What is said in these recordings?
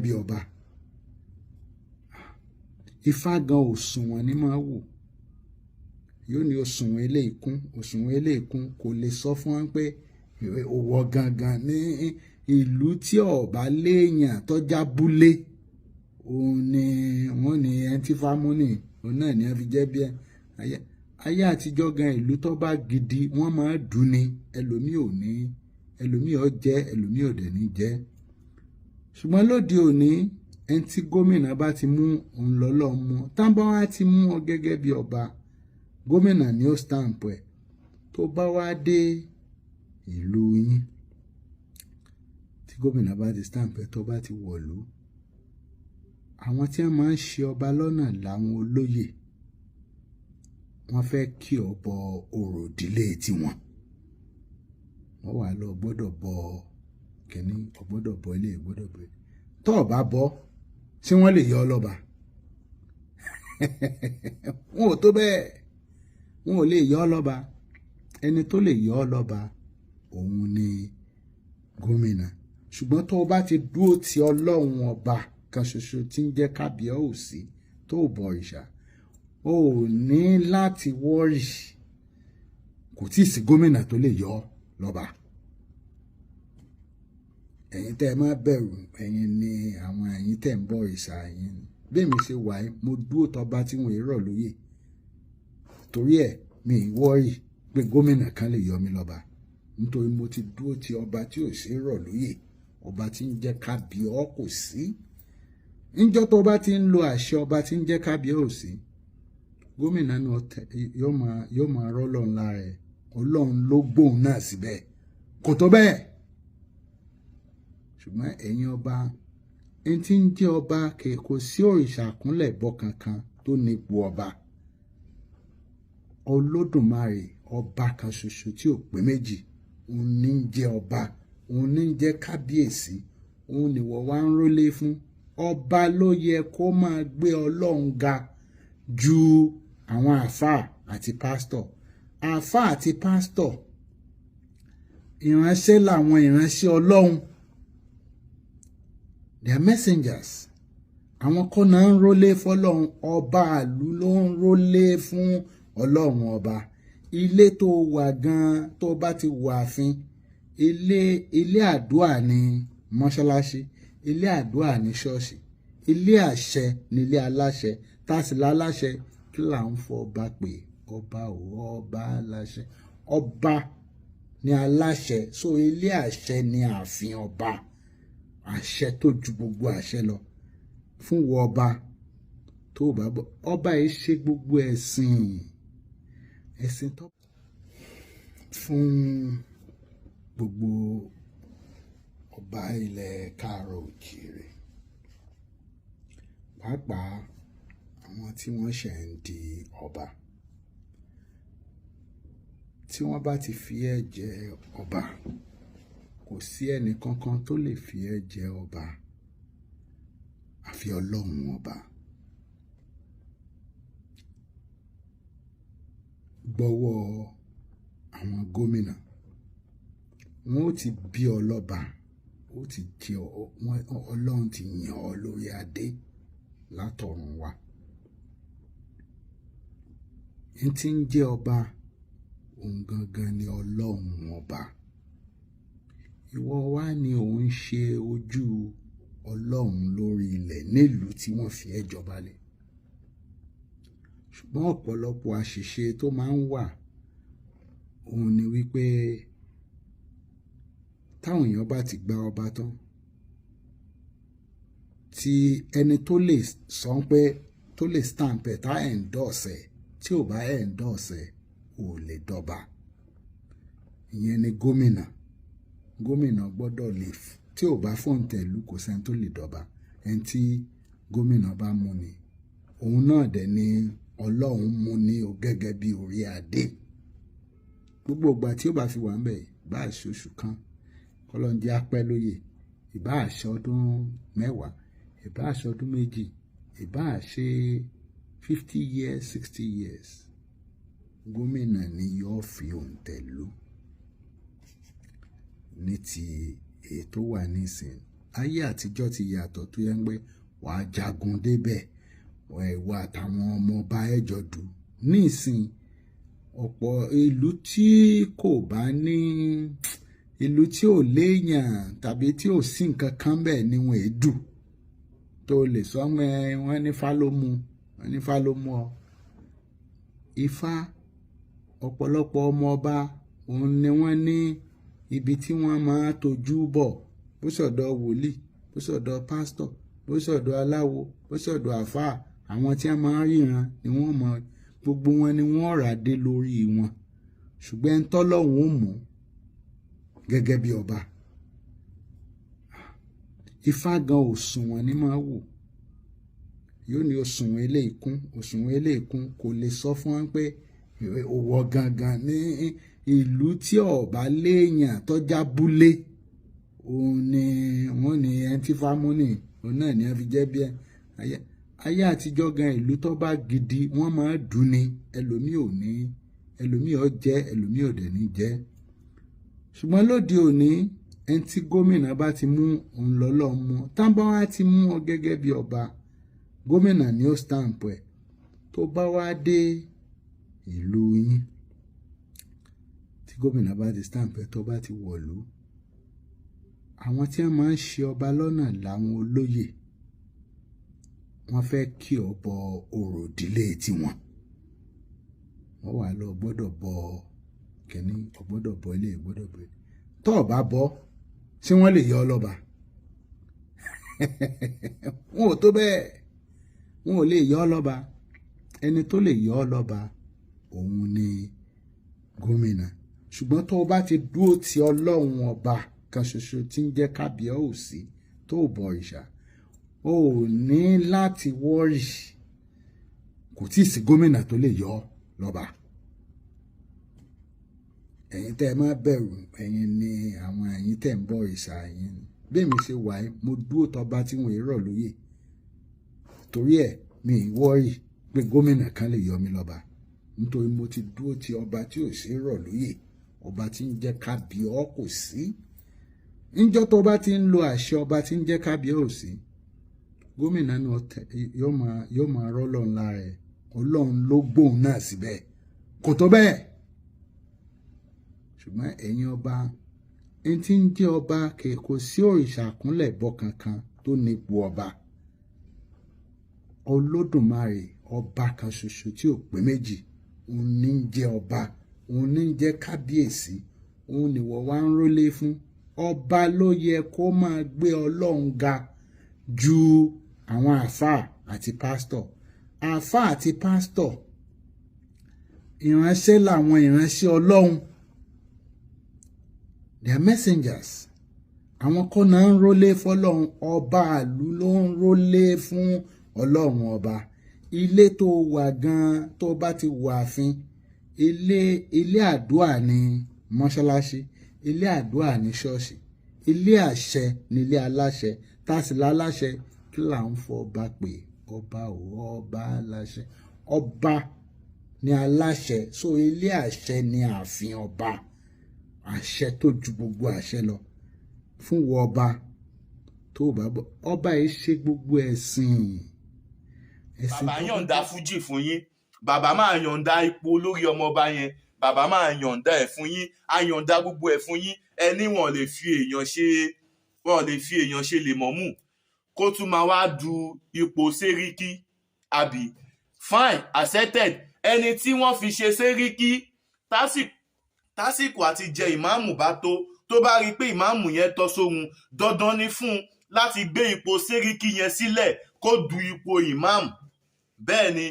gẹ́gẹ́ bí ọba. Ifá gan òṣùwọ̀n ni máa wò, yóò ní òṣùwọ̀n eléyìí kún, òṣùwọ̀n eléyìí kún. Kò lè sọ fún wọn pé òwò gangan ní ìlú tí ọba léèyàn tọ́já búlé, òun ni wọ́n ní ẹni tí fámúnì, òun náà ni wọ́n fi jẹ́ bí ẹ. Ayé àtijọ́ gan, ìlú tó bá gidi wọ́n máa dùn ni, ẹlòmíì ò ní, ẹlòmíì ò jẹ́, ẹlòmíì ò dẹ̀ ní jẹ́. Ṣùgbọ́n lóde òní, ẹni tí gómìnà bá ti mú, òun lọ́lọ́ mú. Tán bá wá ti mú ọ gẹ́gẹ́ bí ọba, gómìnà ni ó stamp ẹ̀. Tó bá wá dé ìlú yín, tí gómìnà bá ti stamp ẹ̀, tó bá ti wọ̀lú, àwọn tí wọ́n máa ń ṣe ọba lọ́nà làwọn olóyè. Wọ́n fẹ́ kí ọ bọ orò ìdílé tiwọn, wọ́n wà lọ gbọ́dọ̀ bọ kínní, ọ gbọ́dọ̀ bọ ilé, gbọ́dọ̀ bọ ilé. Tó o bá bọ́, tí wọ́n lè yọ ọ lọ́ba? Wọn ò tó bẹ́ẹ̀, wọn ò lè yọ ọ lọ́ba. Ẹni tó lè yọ ọ lọ́ba, òun ni gómìnà. Ṣùgbọ́n tó o bá ti dúró ti Ọlọ́run ọba kan ṣoṣo tí ń jẹ́ kábíyèsí, tó o bọ òrìṣà, o ò ní láti worry. Kò tí ì sí gómìnà tó lè yọ ọ lọ́ba. Ẹ̀yin tẹ́ ẹ má bẹ̀rù, ẹ̀yin ni àwọn ẹ̀yin tẹ́ ń bọ òrìṣà. Ẹ̀yin ni bí èmi ṣe wà yìí, mo dúró tọba tí wọn èrò lóye, torí ẹ̀ mi ì worry pé gómìnà kan lè yọ mí lọ́ba, nítorí mo ti dúró ti ọba tí ò sí rọ̀ lóyè, ọba tí ń jẹ́ kábíọ́ kò sí. Níjọ́ tó bá ti ń lo àṣẹ ọba tí ń jẹ́ kábíyèsí, gómìnà náà yóò máa rọ́lọ́run lára ẹ̀. Ọlọ́run ló gbóhùn náà síbẹ̀, kò tó bẹ́ẹ̀. Ṣùgbọ́n ẹ̀yin ọba, ẹni tí ń jẹ́ ọba, kò sí òrìṣà kúnlẹ̀ bọ́ kankan tó nípò ọba. Olódùmarè ọba kan ṣoṣo tí ò pé méjì, òun ní ń jẹ́ ọba, òun ní ń jẹ́ kábíyèsí, òun nìwọ wá ń rólé fún. Ọba ló yẹ kó máa gbé Ọlọ́run ga ju àwọn àáfàá àti pásítọ̀. Àáfàá àti pásítọ̀, ìránṣẹ́ làwọn, ìránṣẹ́ Ọlọ́run, they are messengers. Àwọn kọ́ náà ń rólé fọlọ́run. Ọba àlú ló ń rólé fún Ọlọ́run ọba. Ilé tó wà gan-an, tó bá ti wà ààfin, ilé àdúà ní mọ́ṣáláṣí, ilé àdúà ní ṣọ́ọ̀ṣì, ilé àṣẹ ní ilé aláṣẹ. Tá a sì láláṣẹ, kí là ń fọ ọba pé? Ọba ò, ọba aláṣẹ, ọba ní aláṣẹ. So ilé àṣẹ ní ààfin ọba, àṣẹ tó ju gbogbo àṣẹ lọ fún wọ ọba. Tó bá bọ ọba yìí ṣe gbogbo ẹ̀sìn tó fún gbogbo ọba ilẹ̀ káàárọ̀ òjìrè, pàápàá àwọn tí wọ́n ṣẹ̀ ń di ọba. Tí wọ́n bá ti fi ẹ́ jẹ ọba, kò sí ẹnì kankan tó lè fi ẹ́ jẹ ọba àfi Ọlọ́run ọba. Gbọ́wọ́ àwọn gómìnà, wọn ó ti bí ọ lọ́ba, ó ti jẹ Ọlọ́run ti yàn ọ́ lórí adé látọ̀run wá. N tí ń jẹ́ ọba, òun gangan ni Ọlọ́run ọba. Ìwọ wá ni òun ṣe ojú Ọlọ́run lórí ilẹ̀ nílùú tí wọ́n fi ẹ́ jọba lé. Ṣùgbọ́n ọ̀pọ̀lọpọ̀ àṣìṣe tó máa ń wà, òun ni wípé táwọn èèyàn bá ti gba ọba tán, tí ẹni tó lè sọ pé tó lè stamp ẹ̀, tá endorse ẹ̀, tí ò bá endorse ẹ̀, ò lè dọba. Ìyẹn ni gómìnà. Gómìnà gbọ́dọ̀ lè, tí ò bá fòǹtẹ̀lù, kò sẹ́ni tó lè dọba. Ẹni tí gómìnà bá mú ni, òun náà dẹ̀ ni Ọlọ́run mú ní o gẹ́gẹ́ bí orí adé. Gbogbo ìgbà tí ó bá fi wà ńbẹ̀, ìbá ṣe oṣù kan, kọ́lọ́n jẹ́ apẹ́ lóye, ìbá ṣe ọdún 10, ìbá ṣe ọdún 2, ìbá ṣe 50 years, 60 years, gómìnà ni yóò fi òǹtẹ̀ lù. Ní ti èyí tó wà nísìn, Ayé àtijọ́ ti yàtọ̀, tó yẹ pé wàá jagun débẹ̀, ìwọ àtàwọn ọmọ ọba ẹjọ́ dù. Nísìn, ọ̀pọ̀ ìlú tí kò bá ní, ìlú tí ò léèyàn tàbí tí ò sí nǹkan kan bẹ́ẹ̀ ni wọ́n èé dù. Tó lè sọ wọ́n ní Ifá ló mú, wọ́n ní Ifá ló mú ọ. Ifá, ọ̀pọ̀lọpọ̀ ọmọ ọba òun ni wọ́n ní ibi tí wọ́n máa tojú bọ̀, bó sọ̀dọ̀ wòlíì, bó sọ̀dọ̀ pásítọ̀, bó sọ̀dọ̀ aláwo, bó sọ̀dọ̀ àfáà. Àwọn tí wọ́n máa ń ríran ni wọ́n mọ gbogbo wọn ni wọ́n rà dé lórí wọn. Ṣùgbọ́n ẹni tọ́lọ́hun ó mú gẹ́gẹ́ bí ọba, Ifá gan òṣùwọ̀n ní máa wò. Yóò ní òṣùwọ̀n eléyìí kún, òṣùwọ̀n eléyìí kún. Kò lè sọ fún wọn pé òwò gangan ní ìlú tí ọba léèyàn tọ́já búlé, òun ni wọ́n ní ẹni tí fámúnì, òun náà ní wọ́n fi jẹ́ bí ẹ. Ayé àtijọ́ gan, ìlú tó bá gidi wọ́n máa dùn ni. Ẹlòmíì ò ní, ẹlòmíì ò jẹ́, ẹlòmíì ò dẹ̀ ní jẹ́. Ṣùgbọ́n lóde òní, ẹni tí gómìnà bá ti mú, òun lọ́lọ́ mú. Tán bá wá ti mú ọ gẹ́gẹ́ bí ọba, gómìnà ni ó stamp ẹ̀. Tó bá wá dé ìlú yín, tí gómìnà bá ti stamp ẹ̀, tó bá ti wọ̀lú, àwọn tí wọ́n máa ń ṣe ọba lọ́nà làwọn olóyè. Wọ́n fẹ́ kí ọ bọ orò ìdílé tiwọn. Wọ́n wà lọ gbọ́dọ̀ bọ kẹ́ni, ọ gbọ́dọ̀ bọ ilé, gbọ́dọ̀ bọ ilé. Tó o bá bọ́, ṣé wọ́n lè yọ ọ lọ́ba? Wọn ò tó bẹ́ẹ̀, wọn ò lè yọ ọ lọ́ba. Ẹni tó lè yọ ọ lọ́ba òun ni gómìnà. Ṣùgbọ́n tó o bá ti dúró ti Ọlọ́run ọba kan ṣoṣo tí ń jẹ́ kábíyèsí, tó o bọ òrìṣà, o ò ní láti worry. Kò tí ì sí gómìnà tó lè yọ ọ lọ́ba. Ẹ̀yin tẹ́ ẹ má bẹ̀rù, ẹ̀yin ni àwọn ẹ̀yin tẹ́ ń bọ òrìṣà. Ẹ̀yin ni bí èmi ṣe wà yìí, mo dúró tọba tí wọ́n rọ̀ lóyè. Torí ẹ̀, mi ì worry pé gómìnà kan lè yọ mí lọ́ba, nítorí mo ti dúró ti ọba tí ò sí rọ̀ lóyè, ọba tí ń jẹ́ kábíọ́ kò sí. Níjọ́ tó bá ti ń lo àṣẹ ọba tí ń jẹ́ kábíyèsí, gómìnà náà yóò máa rọ́lọ́run lára ẹ̀. Ọlọ́run ló gbóhùn náà síbẹ̀, kò tó bẹ́ẹ̀. Ṣùgbọ́n ẹ̀yin ọba, ẹni tí ń jẹ́ ọba, kò sí òrìṣà kúnlẹ̀ bọ kankan tó nípò ọba. Olódùmarè ọba kan ṣoṣo tí ò pé méjì, òun ní ń jẹ́ ọba, òun ní ń jẹ́ kábíyèsí, òun nìwọ wá ń rólé fún. Ọba ló yẹ kó máa gbé Ọlọ́run ga ju àwọn àáfàá àti pásítọ̀. Àáfàá àti pásítọ̀, ìránṣẹ́ làwọn, ìránṣẹ́ Ọlọ́run. They are messengers. Àwọn kọ́ náà ń rólé fọlọ́run. Ọba àlú ló ń rólé fún Ọlọ́run ọba. Ilé tó wà gan-an, tó bá ti wà ààfin, ilé àdúà ní mọ́ṣáláṣí, ilé àdúà ní ṣọ́ọ̀ṣì, ilé àṣẹ ní ilé aláṣẹ. Tá a sì láláṣẹ, kí là ń fọ ọba pé? Ọba ò, ọba aláṣẹ, ọba ní aláṣẹ. So ilé àṣẹ ní ààfin ọba, àṣẹ tó ju gbogbo àṣẹ lọ fún wọ ọba. Tó bá bọ ọba yìí ṣe gbogbo ẹ̀sìn ẹ̀sìn. Bàbá yọ̀ǹda fújì fún yín, bàbá máa yọ̀ǹda ipò olórí ọmọọba yẹn, bàbá máa yọ̀ǹda ẹ̀ fún yín, á yọ̀ǹda gbogbo ẹ̀ fún yín. Ẹni wọn lè fi èèyàn ṣe, wọn lè fi èèyàn ṣe lèmọ́mù, kó tún máa wá du ipò sẹ́ríkì, àbí? Fine, accepted. Ẹni tí wọ́n fi ṣe sẹ́ríkì, tásìkò àti jẹ ìmáàmù bá tó, tó bá rí i pé ìmáàmù yẹn tọ́ sóhun, dandan ni fún un láti gbé ipò sẹ́ríkì yẹn sílẹ̀ kó du ipò ìmáàmù. Bẹ́ẹ̀ ni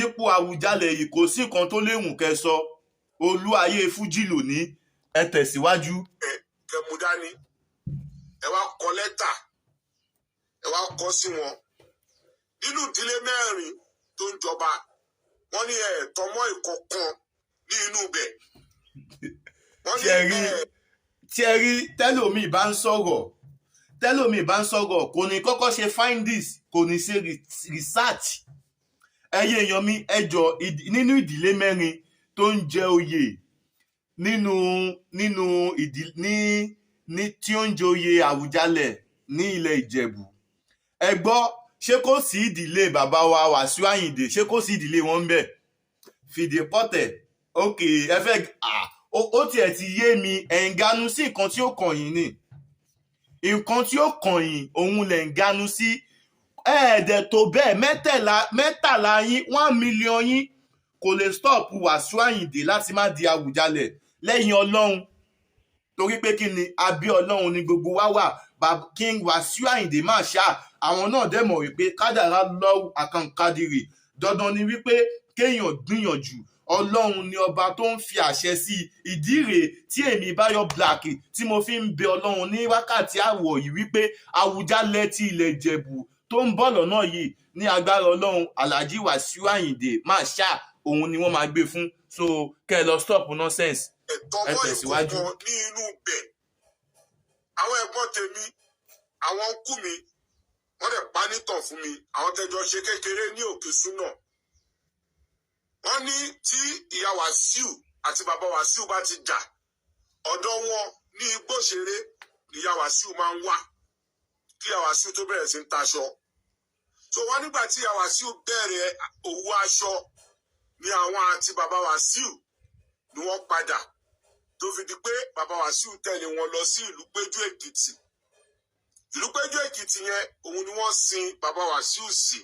ipò Àwùjalẹ̀ yìí, kò sí kan tó léwu kẹsọ. Olú ayé fújì lónìí, ẹ tẹ̀síwájú. Ẹ mú dání, ẹ wá kọ lẹ́tà, ẹ wá kọ sí wọn. Nínú ìdílé mẹ́rin tó ń jọba, wọ́n ní ẹ tọmọ ìkọ̀kan ní inú ibẹ̀. Wọ́n ní Tí ẹ rí ẹ tí ẹ rí, tẹ́lòmíì bá ń sọ̀rọ̀, tẹ́lòmíì bá ń sọ̀rọ̀, kò ní kọ́kọ́ ṣe findings, kò ní ṣe research. Ẹyẹ èèyàn mi, ẹ jọ, nínú ìdílé mẹ́rin tó ń jẹ oyè nínú ìdí ní tí ó ń jẹ oyè Àwùjalẹ̀. Ní ilẹ̀ Ìjẹ̀bú, ẹ gbọ́, ṣé kò sí ìdílé bàbá wa Wàsíù Àyìndé? Ṣé kò sí ìdílé wọn ń bẹ̀? Fìdí pọ̀tẹ̀. Ok, ẹ fẹ́ ó tiẹ̀ ti yé mi. Ẹ̀ ń ganu sí nǹkan tí ó kàn yín ni. Nǹkan tí ó kàn yín òun lẹ̀ ń ganu sí. Ẹ̀ẹ́dẹ̀ tó bẹ́ẹ̀, mẹ́tẹ̀lá mẹ́tàlá yín, 1 million yín kò lè stop Wàsíù Àyìndé láti má di Àwùjalẹ̀ lẹ́yìn Ọlọ́run. Torí pé kí ni? Abẹ́ Ọlọ́run ni gbogbo wa wà. King Wàsíù Àyìndé Marshal, àwọn náà dẹ̀ mọ̀ wípé kádàrá lọ́wọ́ àkànkadìrì, dandan ni wípé kéèyàn gbìyànjú. Ọlọ́run ni ọba tó ń fi àṣẹ sí i. Ìdí rèé tí èmi Báyọ̀ Black tí mo fi ń bẹ Ọlọ́run ní wákàtí àwọ̀ yìí wípé Àwùjalẹ̀ ti ilẹ̀ Ìjẹ̀bú tó ń bọ̀ lọ́nà yìí, ní agbára Ọlọ́run, Alhaji Wàsíù Àyìndé Marshal òun ni wọ́n máa gbé fún. So kẹ́ ẹ lọ stop nonsense. Ẹ̀tọ́ Ẹ mọ́ tẹ̀síwájú. Ìkọ̀kan ní inú bẹ̀, àwọn ẹ̀gbọ́n tèmi, àwọn kú mi, wọ́n dẹ̀ pa nítàn fún mi. Àwọn tẹ́jọ ṣe kékeré ní Òkè Súnà, wọ́n ní tí ìyá Wàsíù àti bàbá Wàsíù bá ti jà, ọ̀dọ̀ wọn ní Igbóṣeré ní ìyá Wàsíù máa ń wá kí ìyá Wàsíù tó bẹ̀rẹ̀ sí ń taṣọ. So wọ́n nígbà tí ìyá Wàsíù bẹ̀rẹ̀ òwò aṣọ ni àwọn àti bàbá Wàsíù ni wọ́n padà, tó fi di pé bàbá Wàsíù tẹ̀lé wọn lọ sí ìlú Péjú Èkìtì. Ìlú Péjú Èkìtì yẹn, òun ni wọ́n sin bàbá Wàsíù sí.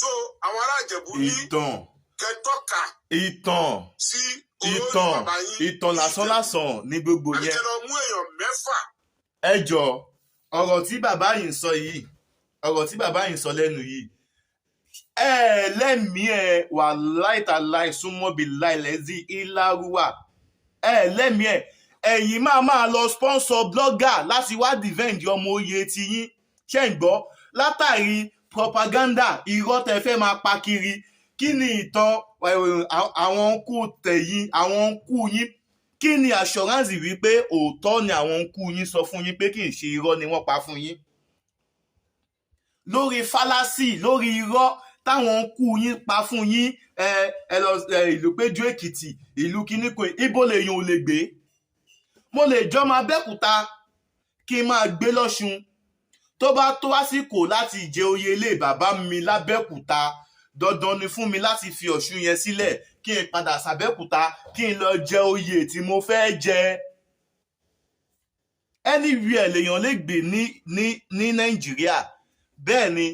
So àwọn ará Ìjẹ̀bú ní Ìtàn kẹtọ́ka ìtàn sí olórí ìtàn bàbá yín ìtàn lásán lásán ní gbogbo àbí yẹn. Kẹ́ lọ mú èèyàn 6. Ẹ jọ, ọ̀rọ̀ tí bàbá yìí ń sọ yìí, ọ̀rọ̀ tí bàbá yìí ń sọ lẹ́nu yìí, ẹ lẹ́mìí ẹ wà láìtàláì súnmọ́ bí láìlẹ́sí ìlàrúwà. Ẹ lẹ́mìí ẹ, ẹ̀yin máa máa lọ sponsor blogger láti wá defend ọmọ oyè tiyín. Ṣé ń gbọ́? Látàrí propaganda irọ́ tẹ fẹ́ máa pa kiri. Kí ni ìtàn àwọn ń tẹ̀yìn, àwọn ń kú yín? Kí ni assurance wípé òótọ́ ni àwọn ń kú yín sọ fún yín, pé kì í ṣe irọ́ ni wọ́n pa fún yín lórí fallacy, lórí irọ́ táwọn ń kú yín pa fún yín? Ẹ ẹ lọ ìlú Péjú Èkìtì, ìlú kíníkò, ibo lèèyàn ò lè gbé? Mo lè jọmọ Abẹ́òkúta kí n máa gbé lọ́ṣun. Tó bá tó àsìkò láti jẹ oyè ilé bàbá mi lábẹ́òkúta, dandan ni fún mi láti fi Ọ̀ṣun yẹn sílẹ̀, kí n padà sàbẹ́òkúta, kí n lọ jẹ oyè tí mo fẹ́ jẹ. Anywhere lèèyàn lè gbé ní Nàìjíríà. Bẹ́ẹ̀ ni,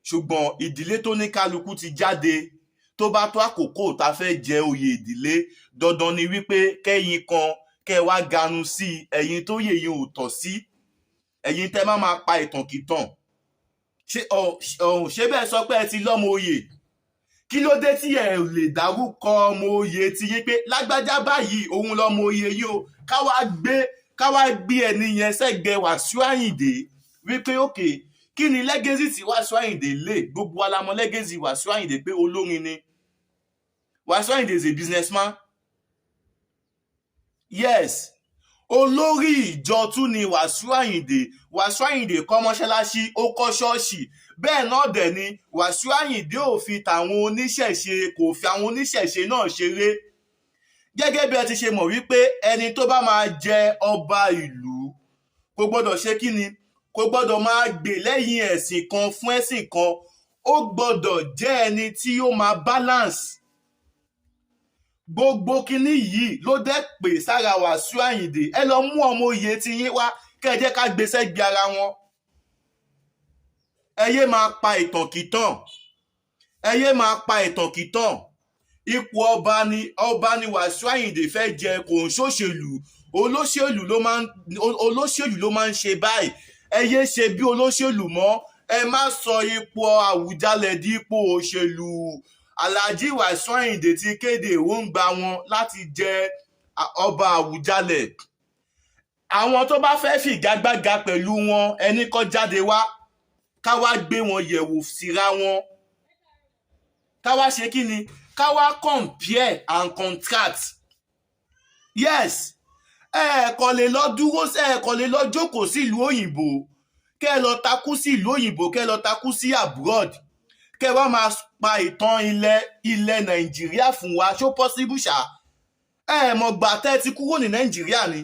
ṣùgbọ́n ìdílé tó ní kálukú ti jáde, tó bá tó àkókò tá a fẹ́ jẹ oyè ìdílé, dandan ni wípé kẹ́yìn kan kẹ́ ẹ wá ganu sí i. Ẹ̀yin tó yè yín ò tọ́ sí, ẹ̀yin tẹ́ má máa pa ìtànkìtàn. Ṣé ọ̀ ṣé bẹ́ẹ̀ sọ pé ẹ ti lọ́mọ oyè? Kí ló dé tí ẹ ò lè dárúkọ ọmọ oyè ti yín pé lágbájá báyìí òun lọ́mọ oyè yìí o, káwá gbé ẹni yẹn sẹ́gbẹ̀ẹ́ Wàsíù Àyìndé wípé òkè, kí ni legacy tí Wàsíù Àyìndé lè? Gbogbo wa la mọ̀ legacy Wàsíù Àyìndé pé olórin ni. Wàsíù Àyìndé is a businessman, yes. Olórí ìjọ tún ni Wàsíù Àyìndé. Wàsíù Àyìndé kọ́ mọ́ṣáláṣí, ó kọ́ ṣọ́ọ̀ṣì. Bẹ́ẹ̀ náà dẹ̀ ni Wàsíù Àyìndé ò fi tàwọn oníṣẹ̀ṣe, kò fi àwọn oníṣẹ̀ṣe náà ṣeré. Gẹ́gẹ́ bí ẹ ti ṣe mọ̀ wípé ẹni tó bá máa jẹ ọba ìlú kò gbọ́dọ̀ ṣe kí ni, kò gbọ́dọ̀ máa gbè lẹ́yìn ẹ̀sìn kan fún ẹ̀sìn kan. Ó gbọ́dọ̀ jẹ́ ẹni tí ó máa balance. Gbogbo kinní yìí ló dẹ́ pè sára Wàsíù Àyìndé. Ẹ lọ mú ọmọ oyè tí yín wá, kẹ́ ẹ jẹ́ ká gbé sẹ́gbẹ̀ẹ́ ara wọn. Ẹ yé máa pa ìtànkìtàn, ẹ yé máa pa ìtànkìtàn. Ipò ọba ni, ọba ni Wàsíù Àyìndé fẹ́ jẹ, kò ń ṣòṣèlú. Olóṣèlú ló máa ń ṣe báyìí. Ẹ yé ṣe bí olóṣèlú mọ́. Ẹ má sọ ipò Àwùjalẹ̀ di ipò òṣèlú. Alhaji Wàsíù Àyìndé ti kéde èròǹgbà wọn láti jẹ ọba Àwùjalẹ̀. Àwọn tó bá fẹ́ fìgagbága pẹ̀lú wọn, ẹni kó jáde wá, ká wá gbé wọn yẹ̀wò síra wọn, ká wá ṣe kí ni, ká wá compare and contrast. Yes, ẹ kò lè lọ dúró, ẹ kò lè lọ jókòó sí ìlú òyìnbó, kẹ́ ẹ lọ takú sí ìlú òyìnbó, kẹ́ ẹ lọ takú sí abroad, kẹ́ ẹ wá máa pa ìtàn ilẹ̀ Nàìjíríà fún wa. Ṣó possible ṣá? Ẹ mọ̀ gbà tẹ́ ẹ ti kúrò ní Nàìjíríà ni.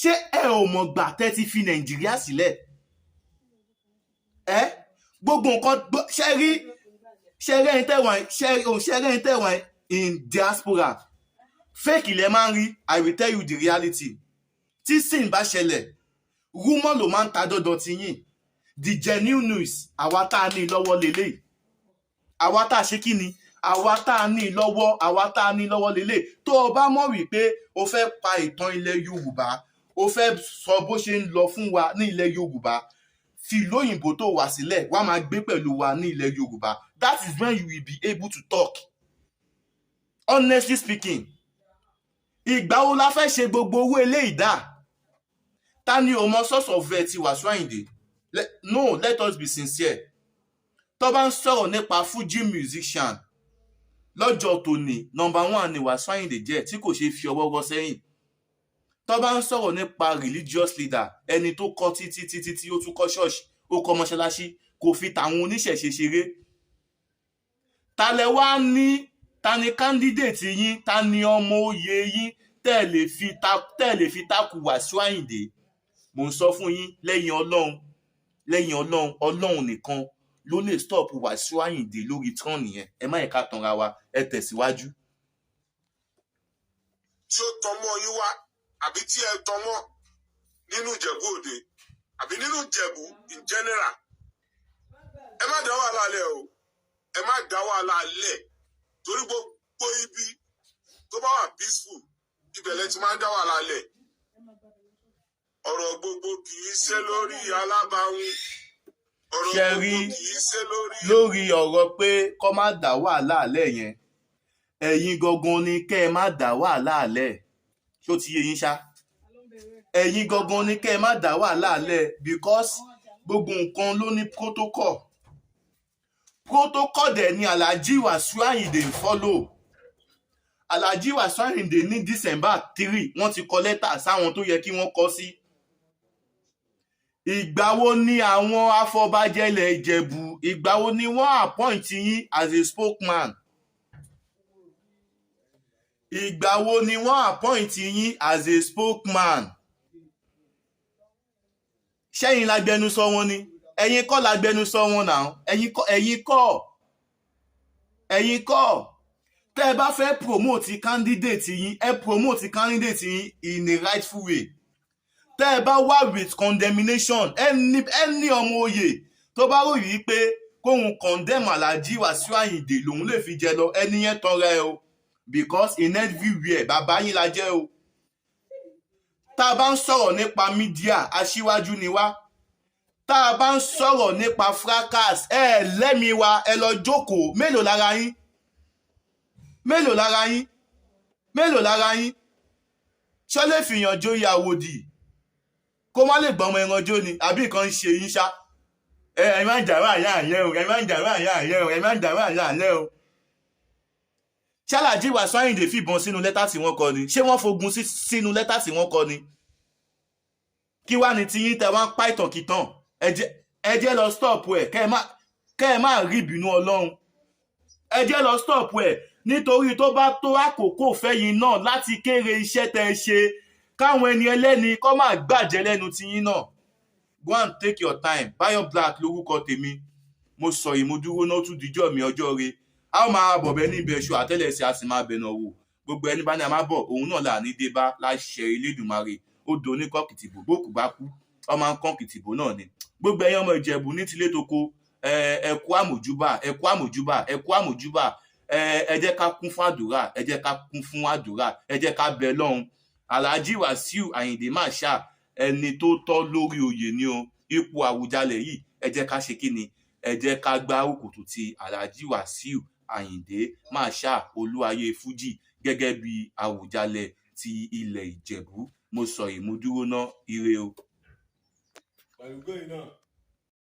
Ṣé ẹ ò mọ̀ gbà tẹ́ ti fi Nàìjíríà sílẹ̀? Ẹ gbogbo nǹkan ṣe rí ẹni tẹ́wọ̀n ṣe rí ẹni tẹ́wọ̀n in diaspora, fake ilẹ̀ máa ń rí. I will tell you the reality. Tí sin bá ṣẹlẹ̀, rumour ló máa ń ta dọ́dọ̀ ti yín. The genuine news, àwa tá a ní lọ́wọ́ lélẹ̀, àwa tá a ṣe kí ni, àwa tá a ní lọ́wọ́, àwa tá a ní lọ́wọ́ lélẹ̀. Tó o bá mọ̀ wípé o fẹ́ pa ìtàn ilẹ̀ Yorùbá, o fẹ́ sọ bó ṣe ń lọ fún wa ní ilẹ̀ Yorùbá, fi ìlú òyìnbó tó wà sílẹ̀, wá máa gbé pẹ̀lú wa ní ilẹ̀ Yorùbá. That is when you will be able to talk. Honestly speaking, ìgbà wo la fẹ́ ṣe gbogbo owó eléyìí dà? Ta ni o mọ source of wealth ti Wàsíù Àyìndé? No, let us be sincere. Tó bá ń sọ̀rọ̀ nípa Fuji musician lọ́jọ́ tòní, number one ni Wàsíù Àyìndé jẹ́, tí kò ṣeé fi ọwọ́ rọ́ sẹ́yìn. Tó bá ń sọ̀rọ̀ nípa religious leader, ẹni tó kọ́ títí títí tí ó tún kọ́ ṣọ́ọ̀ṣì, ó kọ́ mọ́ṣáláṣí, kò fi tàwọn oníṣẹ̀ṣe ṣeré. Ta lẹ wá ní? Ta ni candidate yín? Ta ni ọmọ oyè yín tẹ́ lè fi takù Wàsíù Àyìndé? Mò ń sọ fún yín, lẹ́yìn Ọlọ́run, lẹ́yìn Ọlọ́run, Ọlọ́run nìkan ló lè stop Wàsíù Àyìndé lórí throne yẹn. Ẹ má yẹ ká tanra wa. Ẹ tẹ̀síwájú. Tí ó tọmọ yín wá àbí tí ẹ tọmọ nínú Ìjẹ̀bú Òde àbí nínú Ìjẹ̀bú in general, ẹ má dá wàhálà lẹ̀ o. Ẹ má dá wàhálà lẹ̀, torí gbogbo ibi tó bá wà peaceful, ibẹ̀ lẹ ti máa ń dá wàhálà lẹ̀. Ọ̀rọ̀ gbogbo kì í ṣe lórí alábàáhùn, ọ̀rọ̀ Ṣe gbogbo rí kì í ṣe lórí. Lórí ọ̀rọ̀ pé kọ́ má dá wàhálà lẹ̀ yẹn, ẹ̀yin gangan ni kẹ́ ẹ má dá wàhálà lẹ̀. Ṣó ti yé yín ṣá? Ẹ̀yin gangan ni kẹ́ ẹ má dá wàhálà lẹ̀, because gbogbo nǹkan ló ní protocol. Protocol dẹ̀ ni Alhaji Wasiu Ayinde ń follow. Alhaji Wasiu Ayinde ní December 3, wọ́n ti kọ lẹ́tà sáwọn tó yẹ kí wọ́n kọ sí. Ìgbà wo ni àwọn afọbajẹ ilẹ̀ Ìjẹ̀bú, ìgbà wo ni wọ́n appoint yín as a spokesman? Ìgbà wo ni wọ́n appoint yín as a spokesman? Ṣẹ́yìn lágbẹnusọ wọn ni? Ẹ̀yin kọ́ lágbẹnusọ wọn náà. Ẹ̀yin kọ́, ẹ̀yin kọ́, ẹ̀yin kọ́. Tẹ́ ẹ bá fẹ́ promote candidate yín, ẹ promote candidate yín in a rightful way. Tẹ́ ẹ bá wà with condemnation, ẹni ọmọ oyè tó bá rò yìí pé kóun condemn Alhaji Wasiu Ayinde lòun lè fi jẹ lọ, ẹni yẹn tanra ẹ o, because in everywhere, bàbá yín la jẹ́ o. Tá a bá ń sọ̀rọ̀ nípa media, aṣíwájú ni wá. Tá a bá ń sọ̀rọ̀ nípa fracas, ẹ lẹ́mìí wa, ẹ lọ jókòó. Mélòó lára yín? Mélòó lára yín? Mélòó lára yín? Ṣọ́ lè fìyàn jóyè àwòdì kó má lè gbọ́mọ ẹran jó ni, àbí nǹkan ń ṣe yín ṣá? Ẹ má ń jà wá àyà àyẹ o, ẹ má ń jà wá àyà àyẹ o, ẹ má ń jà wá àyà àyẹ o. Ṣé Alhaji Wasiu Ayinde fìbọn sínú lẹ́tà tí wọ́n kọ ni? Ṣé wọ́n fogun sínú lẹ́tà tí wọ́n kọ ni? Kí wá ní tiyín tẹ wá ń pa ìtàn kìtàn? Ẹ jẹ́ lọ stop ẹ̀, kẹ́ ẹ má rí ìbínú Ọlọ́run. Ẹ jẹ́ lọ stop ẹ̀, nítorí tó bá tó àkókò fẹ́yìn náà láti kéré iṣẹ́ tẹ́ ẹ ṣe, káwọn ẹni ẹlẹ́ni kọ́ máa gbàjẹ́ lẹ́nu tiyín náà. Go and take your time. Bayo Black lórúkọ tèmi. Mo sọ ìmúdúró náà, tún díjọ́ mi ọjọ́ re. A ó máa bọ̀ bẹ́ẹ̀ níbi ẹṣu àtẹ́lẹsẹ̀, a sì máa bẹ̀nà wò. Gbogbo ẹni bá ní a máa bọ̀, òun náà là ní dé bá láṣẹ Elédùmarè. Ó do ní kọ́kìtìbò, bókù bá kú, ọmọ kọ́kìtìbò náà ni. Gbogbo ẹ̀yin ọmọ Ìjẹ̀bú ní tilé toko, ẹ kú àmójúbà, ẹ kú àmójúbà, ẹ kú àmójúbà. Ẹ jẹ́ ká kún fún àdúrà, ẹ jẹ́ ká kún fún àdúrà, ẹ jẹ́ ká bẹ lọ́hùn. Alhaji Wasiu Ayinde Marshal, ẹni tó tọ́ lórí oyè ni o. Ipò Àwùjalẹ̀ yìí, ẹ jẹ́ ká ṣe kí ni, ẹ jẹ́ ká gbárùkù ti Alhaji Wasiu Ayinde Marshal, Olúayé Fuji, gẹ́gẹ́ bí Àwùjalẹ̀ ti ilẹ̀ Ìjẹ̀bú. Mo sọ ìmúdúró ná. Ire o. Pẹ̀lú góyìn náà.